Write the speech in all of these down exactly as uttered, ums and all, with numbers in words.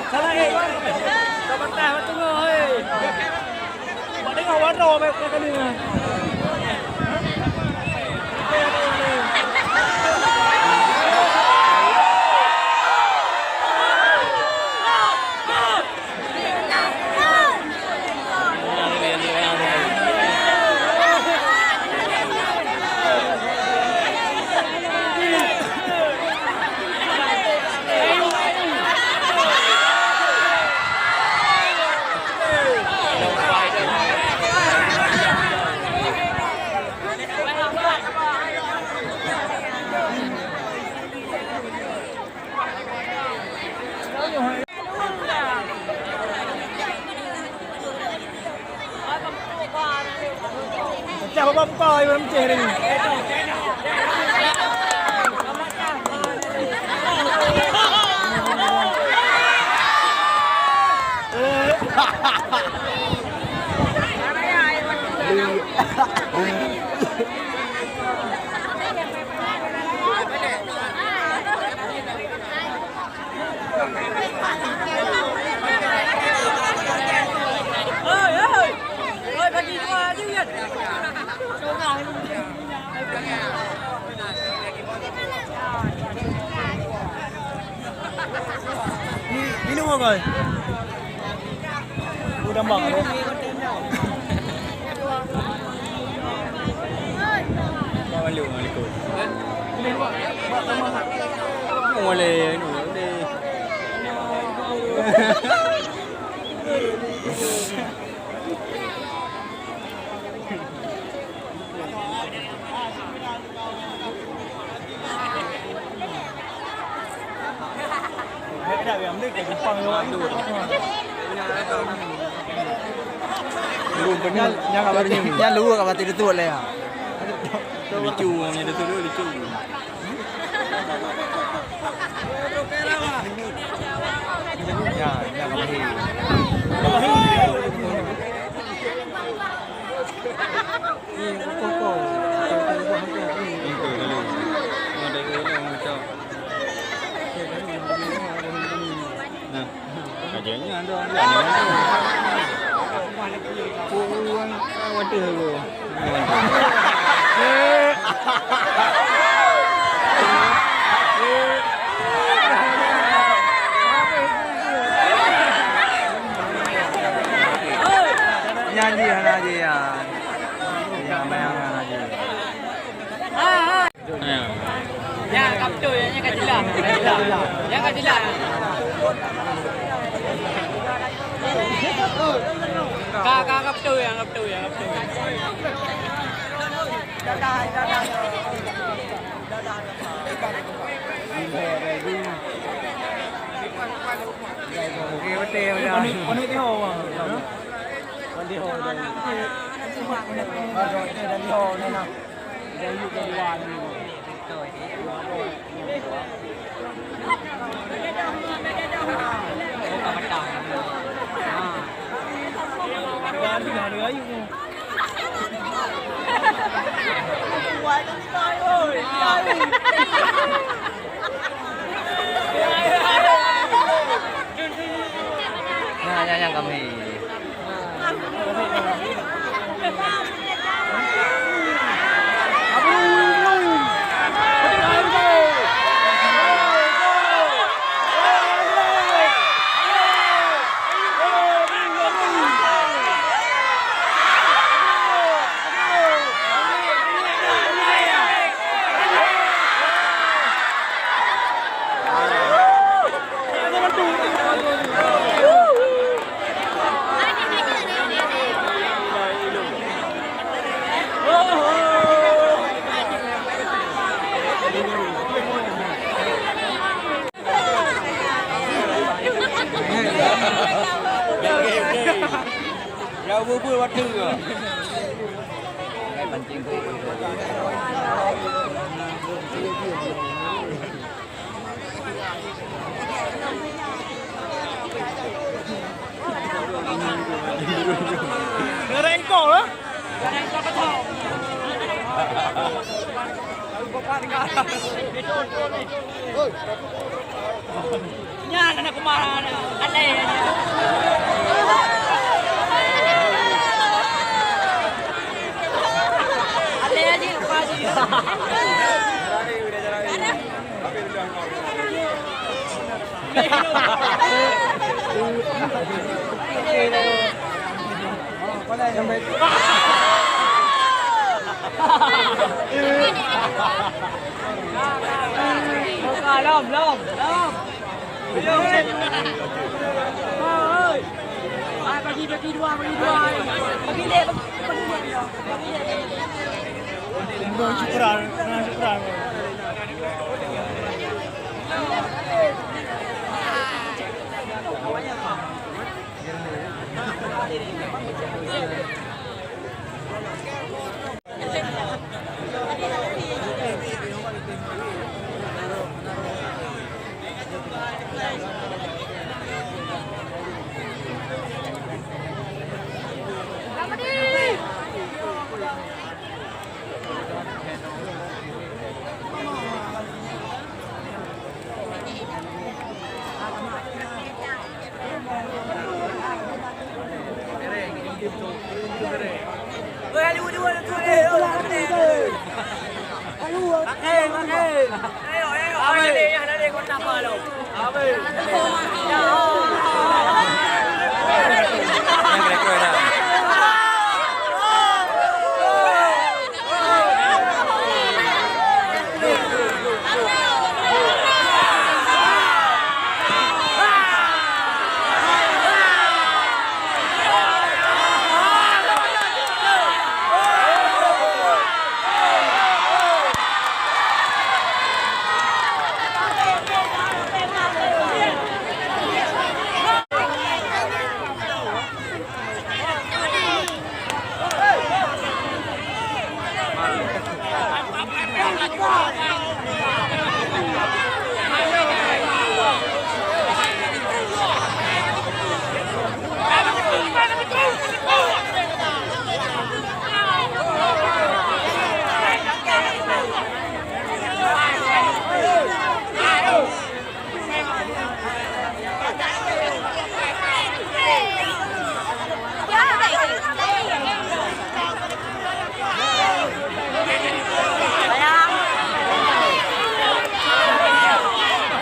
Salah, eh. Sabar, tahan, tunggu, eh. Bak tengok warna, bak tengok. Pecah babah muka, iwan Mesir ni. Minum apa? Udah bang, ada. Assalamualaikum. Boleh, boleh. Nyan, nyan luwah ka batin tutuek lé, ya. Lucu, orang yang tutuek lucu. Ya, ya, ka bahé. Nah, aja nya ada, ada. Orang wadah tu. Nyan jih hana jih, ya. Ya, memang hana jih. Nyang ka beutôi, nyang ka jeulaih. Nyang ka jeulaih. Ka, ka, ka beutôi, nyang ka beutôi, nyang ka beutôi. Oke, beutôi, beutôi. Nah, nyang, nyang kami. Ya, bubur batu ke? Pancing. Ngerengkol lah. Nyan anak kumaha nyan. Alèh. Alèh aja, lupa aja. Lom, lom, lom. Bagi, bagi dua, bagi dua. Bagi lé, bagi, bagi dua. Syukran, syukran.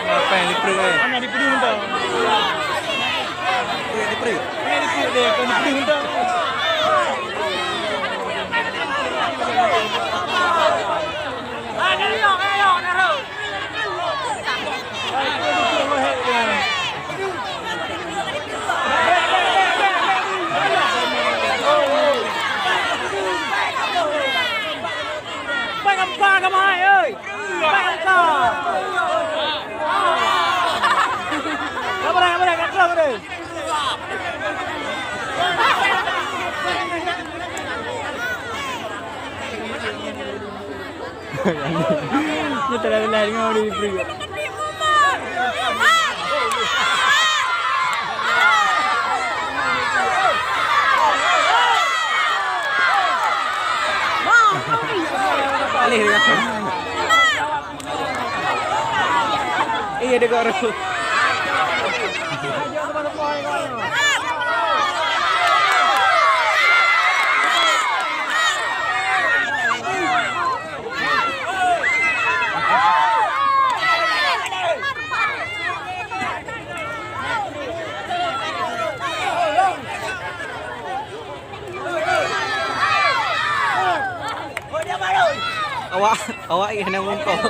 Apa yang diperlukan? Mana diperlukan? Apa yang diperlukan? Apa yang diperlukan? Nyoe telah belah dengan orang diberi. Alih dia. Iya, dia kat orang. Awak, awak yang nak mumpung.